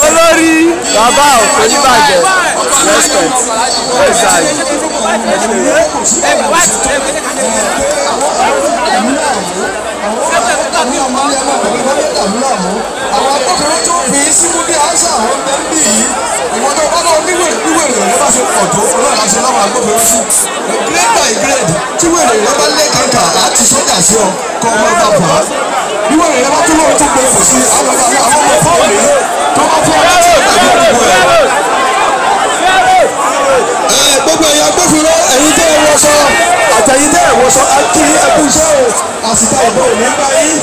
Olórí bàbá òkè níbàjẹ́ respect exactly. Àwọn agbófinró tó fi símú bí àṣà àwọn bẹ́ńbì yìí ìwọ́n tó bá lọ́wọ́ níwèrè níwèrè rẹ bá ṣe pọ̀ tó ọlọ́run àṣẹ láwọn agbófinró sí grade by grade tí wèrè rẹ bá lé kankan àti sójà sí ọ kọ́ ọmọ bá fà á bí wèrè rẹ bá tún lóun tún gbé fò sí àwọn ọmọ fọ́ọ̀mù tó bá fọ́ ọ láti ìgbàgbé gbogbo ẹ̀. Gbogbo ẹ̀yin agbófinró ẹ̀yin tẹ́ ẹ wọṣọ àtẹ̀yin tẹ́ ẹ wọṣọ akí ẹkú iṣẹ́ o àsìkò ìbọn òní bá yín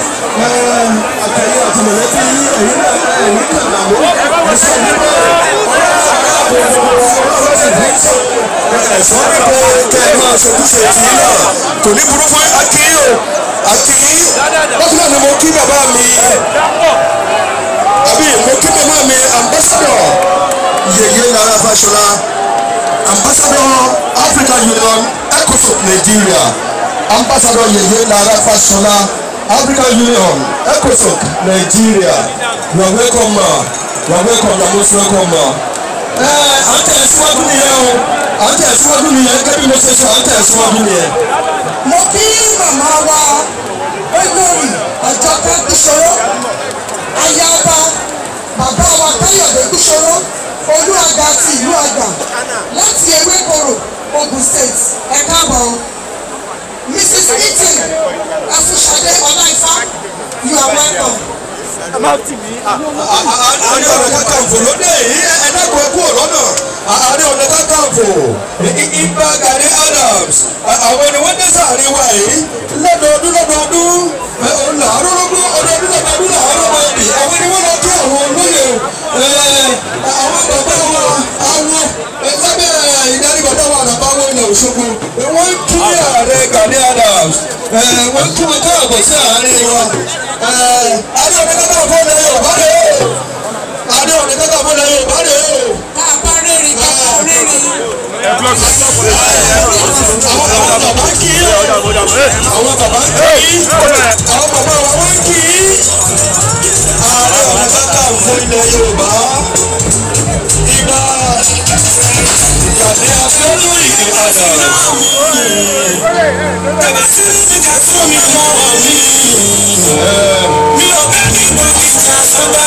àtẹ̀yin àti mọ̀lẹ́bí yín ẹ̀yin náà ẹ̀yin náà làwọn ẹ̀ṣọ́ nípa ọlọ́run sì fi ń sọ ẹ̀ṣọ́ nípa kẹ́ ẹ máa ṣojúṣe tì í náà kò ní burú fún akí o akí bákan náà ni mo kí bàbá mi àbí mo kí màmá mi ambassador Yèyé Lára Fáṣọlá, Ambassador African Union ECOSOC Nigeria, Ambassador Yèyé Lára Fáṣọlá, African Union ECOSOC Nigeria. You are welcome ma, you are welcome, you are most welcome ma. Ẹ à ń tẹ̀síwájú nìyẹn o, à ń tẹ̀síwájú nìyẹn gẹ́gẹ́ bí mo ṣe sọ, à ń tẹ̀síwájú nìyẹn. Mo kí màmá wa olórí Àjọkẹ́ Kúṣọrọ́, aya ọba bàbá wa Káyọ̀dé Kúṣọrọ́, Olúàga ti ìlú Àgbà láti Ewékòró, Ogun State. Ẹ káàbọ̀. Mrs. Eaton Afúnṣadé Ọláìfá, you are welcome. Ààrẹ Ọ̀nà Kakanfò lóde yìí, ẹ dákun ẹ kúrò lọ́nà. Ààrẹ Ọ̀nà Kakanfò Ìbà Gani Adams, àwọn ni wọ́n dé sáàrin wa yìí lọ́dọọdún lọ́dọọdún làárọ̀lọ́gbọ́n ọdọọdún lọ́dọọdún làárọ̀ máa bì. Àwọn ni wọ́n lọ kí àwọn olóyè àwọn bàbá wa àwọn lábẹ́ ìdarí bàbá wa àdàbà wọn ilẹ̀ Òṣogbo. Wọ́n ń kí Ààrẹ Gani Adams, wọ́n ń kí wọn káàbọ̀ sí àárín wa. Ààrẹ Ọ̀nà Kakanfò ilẹ̀ Yorùbá rè é, Ààrẹ Ọ̀nà Kakanfò ilẹ̀ Yorùbá rè é. Ká bá rírì, ká bá rírì. Àwọn bàbá kì í, àwọn bàbá kì í, àwọn bàbá wa wọ́n kì í. Ààrẹ Ọ̀nà Kakanfò ilẹ̀ Yorùbá Ìbà Gani Abiodun Ige Adams. Mi ò bẹ́ẹ̀ ní ìgbà sọ́gbà.